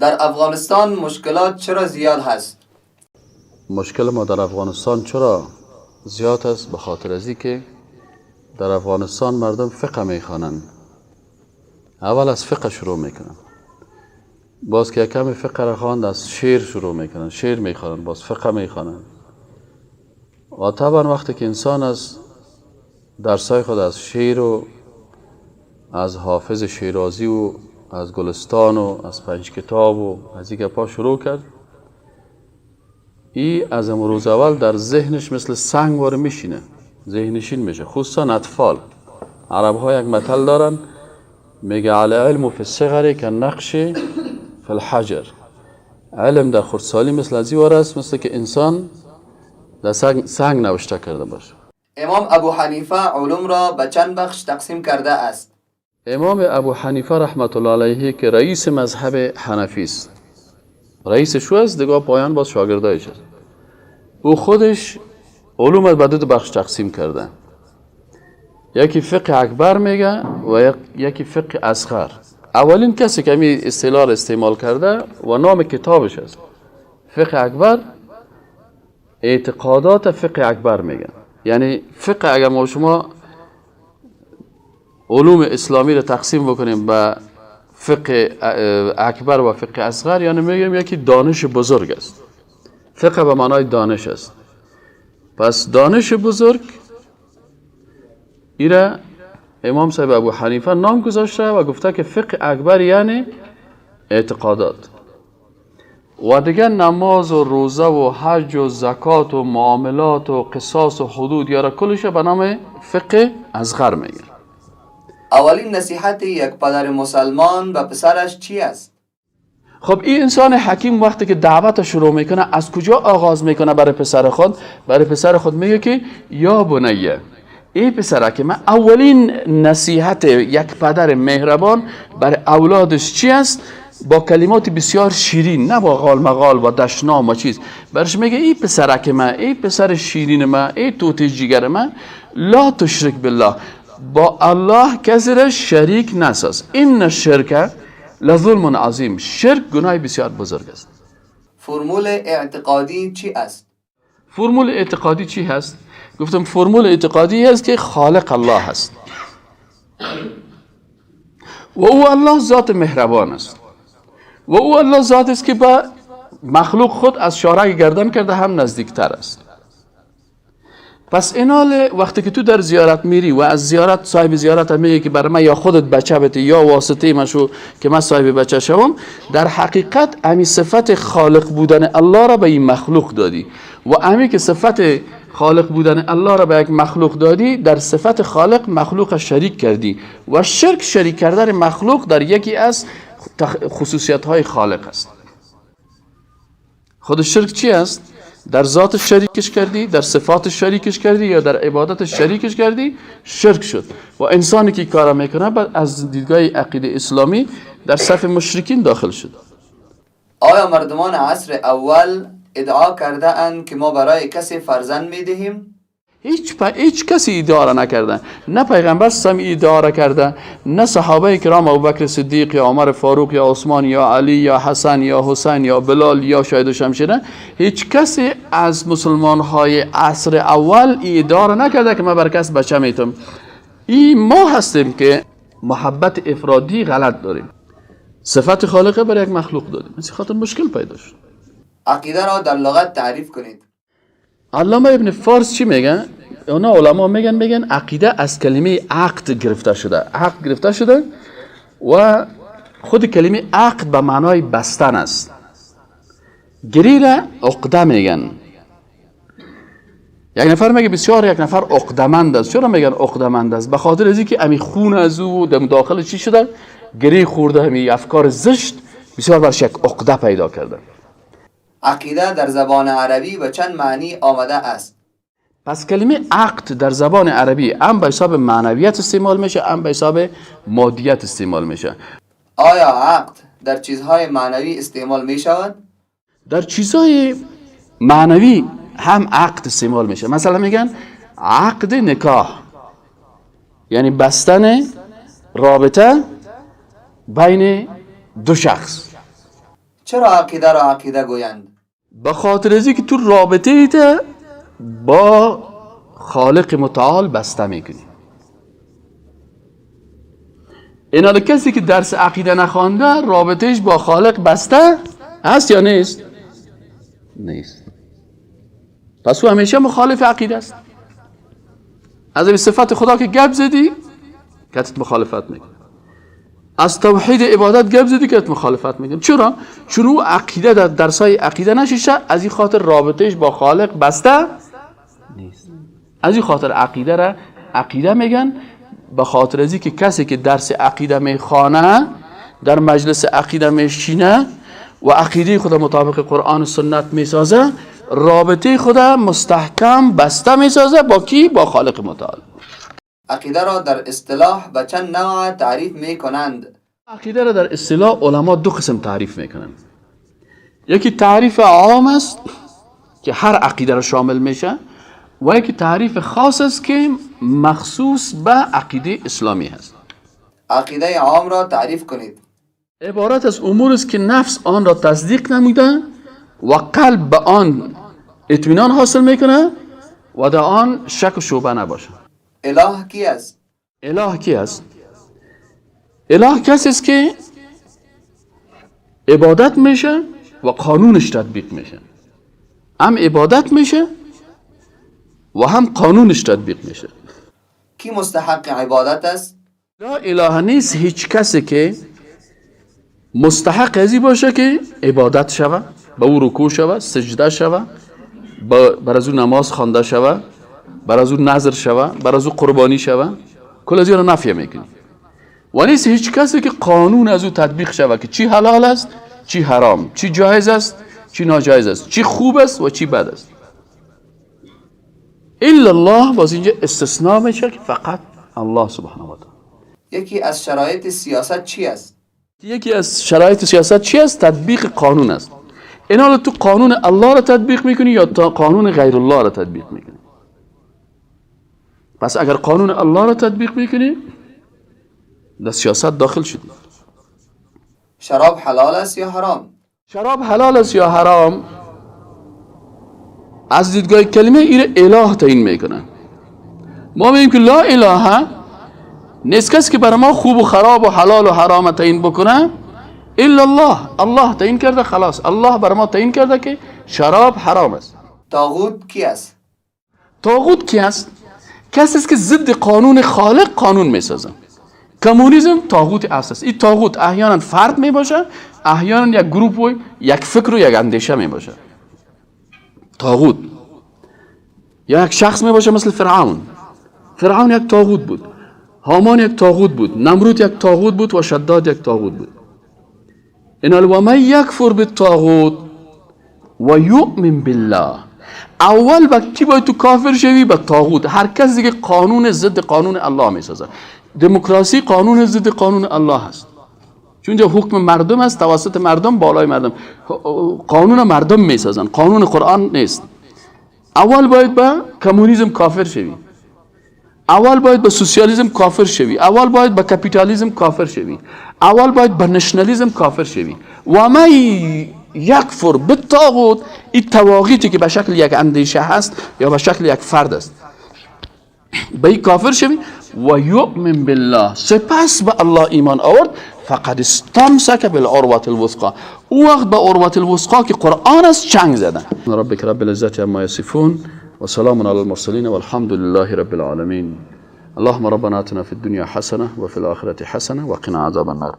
در افغانستان مشکلات چرا زیاد هست؟ مشکل ما در افغانستان چرا زیاد است؟ به خاطر از که در افغانستان مردم فقه میخوانند. اول از فقه شروع میکنن، باز که کمی فقه را خواند از شعر شروع میکنن، شعر میخوانند، باز فقه میخوانند. و طبعا وقتی که انسان از درسای خود از شعر و از حافظ شیرازی و از گلستان و از پنج کتاب و از این گپا شروع کرد، ای از امروز اول در ذهنش مثل سنگ واره میشینه، ذهنشین میشه. خصوصا اطفال. عرب ها یک متل دارن، میگه العلم فی الصغر کالنقش فی الحجر. علم در خردسالی مثل از این است، مثل که انسان در سنگ نوشته کرده باشه. امام ابو حنیفه علوم را به چند بخش تقسیم کرده است؟ امام ابو حنیفه رحمت الله علیه که رئیس مذهب حنفی است، رئیس شو است دیگه، پایان باز شاگردایش است. او خودش علوم به دو بخش تقسیم کرده، یکی فقه اکبر میگه و یکی فقه اصغر. اولین کسی که همین اصطلاح را استعمال کرده و نام کتابش است فقه اکبر، اعتقادات فقه اکبر میگن. یعنی فقه، اگر ما شما علوم اسلامی را تقسیم بکنیم به فقه اکبر و فقه اصغر، یعنی میگیم یکی دانش بزرگ است. فقه به معنای دانش است. پس دانش بزرگ ایره امام صاحب ابو حنیفه نام گذاشته و گفته که فقه اکبر یعنی اعتقادات، و دیگه نماز و روزه و حج و زکات و معاملات و قصاص و حدود یاره کلش به نام فقه اصغر میگه. اولین نصیحت یک پدر مسلمان به پسرش چی است؟ خب این انسان حکیم وقتی که دعوت شروع میکنه از کجا آغاز میکنه برای پسر خود؟ برای پسر خود میگه که یا بنیه، ای پسره که من، اولین نصیحت یک پدر مهربان برای اولادش چی است؟ با کلمات بسیار شیرین، نه با غال مغال و دشنام و چیز. برش میگه ای پسرک من، ای پسر شیرین من، ای توته جیگر من، لا تشرک بالله، با الله کسی را شریک نساز. ان الشرک لظلم عظیم، شرک گناه بسیار بزرگ است. فرمول اعتقادی چی است؟ فرمول اعتقادی چی هست؟ گفتم فرمول اعتقادی هست که خالق الله هست و او الله ذات مهربان است و او الله ذات است که با مخلوق خود از شارع گردن کرده هم نزدیکتر است. پس اینال وقتی که تو در زیارت میری و از زیارت صاحب زیارت هم میگه که برای من یا خودت بچه بده یا واسطه من شو که من صاحب بچه شوم، در حقیقت امی صفت خالق بودن الله را به این مخلوق دادی و امی که صفت خالق بودن الله را به یک مخلوق دادی، در صفت خالق مخلوق شریک کردی و شرک شریک کردن مخلوق در یکی از خصوصیت های خالق است. خود شرک چی است؟ در ذات شریکش کردی، در صفات شریکش کردی یا در عبادت شریکش کردی، شرک شد. و انسانی که کارا میکنه بعد از دیدگاه عقیده اسلامی در صف مشرکین داخل شد. آیا مردمان عصر اول ادعا کرده اند که ما برای کسی فرزند میدهیم؟ هیچ کسی ادعا را نکرده، نه پیغمبر سم ادعا را کرده، نه صحابه کرام ابوبکر صدیق یا عمر فاروق یا عثمان یا علی یا حسن یا حسین یا بلال یا شاید شمشیره. هیچ کسی از مسلمان های عصر اول ادعا را نکرده که من بر کس بچه میتم. این ما هستیم که محبت افرادی غلط داریم، صفت خالقه برای یک مخلوق دادیم، از خاطر مشکل پیدا شد. عقیده را در لغت تعریف کنید. علامه ابن فارس چی میگن؟ اونا علما میگن عقیده از کلمه عقد گرفته شده، عقد گرفته شده و خود کلمه عقد به معنای بستن است. گری را عقده میگن. یک نفر میگه بسیار یک نفر عقدمند است. چرا میگن عقدمند است؟ به خاطر از اینکه امی خون از او دم داخل چی شده، گری خورده، امی افکار زشت بسیار برش یک عقده پیدا کرده. عقیده در زبان عربی به چند معنی آمده است؟ پس کلمه عقد در زبان عربی هم به حساب معنویت استعمال میشه، هم به حساب مادیت استعمال میشه. آیا عقد در چیزهای معنوی استعمال می شود؟ در چیزهای معنوی هم عقد استعمال میشه. مثلا میگن عقد نکاح، یعنی بستن رابطه بین دو شخص. چرا عقیده را عقیده گویند؟ به خاطر از که تو رابطه ایت با خالق متعال بسته میکنی. اینا کسی که درس عقیده نخوانده رابطهش با خالق بسته هست یا نیست؟ نیست. پس او همیشه مخالف عقیده است. از این صفت خدا که گپ زدی کتت مخالفت میکنه، از توحید عبادت گپ زدی کتت مخالفت میکنه. چرا؟ چون او عقیده در درسای عقیده نشیشه، از این خاطر رابطهش با خالق بسته نیست. از این خاطر عقیده را عقیده میگن، به خاطر از که کسی که درس عقیده میخوانه، در مجلس عقیده میشینه و عقیده خود مطابق قرآن و سنت میسازه، رابطه خود مستحکم بسته میسازه با کی؟ با خالق متعال. عقیده را در اصطلاح به چند نوع تعریف میکنند؟ عقیده را در اصطلاح علما دو قسم تعریف میکنند. یکی تعریف عام است که هر عقیده را شامل میشه، و یکی تعریف خاص است که مخصوص به عقیده اسلامی هست. عقیده عام را تعریف کنید. عبارت از امور است که نفس آن را تصدیق نموده و قلب به آن اطمینان حاصل میکنه و در آن شک و شبهه نباشه. اله کی است؟ اله کی است؟ اله کسی است که عبادت میشه و قانونش تطبیق میشه. هم عبادت میشه و هم قانونش تطبیق میشه. کی مستحق عبادت است؟ لا اله نیست هیچ کسی که مستحق ازی باشه که عبادت شوه، به او رکوع شوه، سجده شوه، بر از او نماز خوانده شوه، بر از او نذر شوه، بر از او قربانی شوه، کل از او را نفی میکنی. و نیست هیچ کسی که قانون از او تطبیق شوه که چی حلال است، چی حرام، چی جایز است، چی ناجایز است، چی خوب است و چی بد است. الا الله. باز اینجا استثناء میشه که فقط الله سبحانه و تعالی. یکی از شرایط سیاست چی است؟ یکی از شرایط سیاست چی است؟ تطبیق قانون است. اینا رو تو قانون الله را تطبیق میکنی یا تا قانون غیر الله را تطبیق میکنی؟ پس اگر قانون الله را تطبیق میکنی در سیاست داخل شدی. شراب حلال است یا حرام؟ شراب حلال است یا حرام از دیدگاه کلمه ایره اله تعیین میکنن. ما میگیم که لا اله نیست کسی که برای ما خوب و خراب و حلال و حرام تعیین بکنه الا الله. الله تعیین کرده، خلاص الله برای ما تعیین کرده که شراب حرام است. طاغوت کی است؟ طاغوت کی است؟ کسی است که ضد قانون خالق قانون میسازه. کمونیسم طاغوت است. این طاغوت احیانا فرد میباشه، احیانا یک گروپ و یک فکر و یک اندیشه میباشه. طاغوت یا یک شخص میباشه مثل فرعون. فرعون یک طاغوت بود، هامان یک طاغوت بود، نمرود یک طاغوت بود و شداد یک طاغوت بود. این و من یکفر بالطاغوت و یؤمن بالله. اول با کی باید تو کافر شوی؟ با طاغوت. هر کسی که قانون ضد قانون الله میسازه. دموکراسی قانون ضد قانون الله است، چون اینجا حکم مردم است، توسط مردم، بالای مردم، قانون مردم میسازن، قانون قرآن نیست. اول باید با کمونیسم کافر شوی، اول باید به سوسیالیسم کافر شوی، اول باید به کپیتالیسم کافر شوی، اول باید به نشنالیسم کافر شوی. و من یکفر بالطاغوت، این طواغیتی که به شکل یک اندیشه هست یا به شکل یک فرد است، به این کافر شوی و یؤمن بالله، سپس به الله ایمان آورد، فقد استمسک بالعروة الوثقا. او وقت به عروة الوثقا که قرآن است چنگ زدن. ربک رب العزة عما یصفون و سلام علی المرسلین والحمد لله رب العالمین. اللهم ربنا آتنا في الدنيا حسنة وفي الآخرة حسنة وقنا عذاب النار.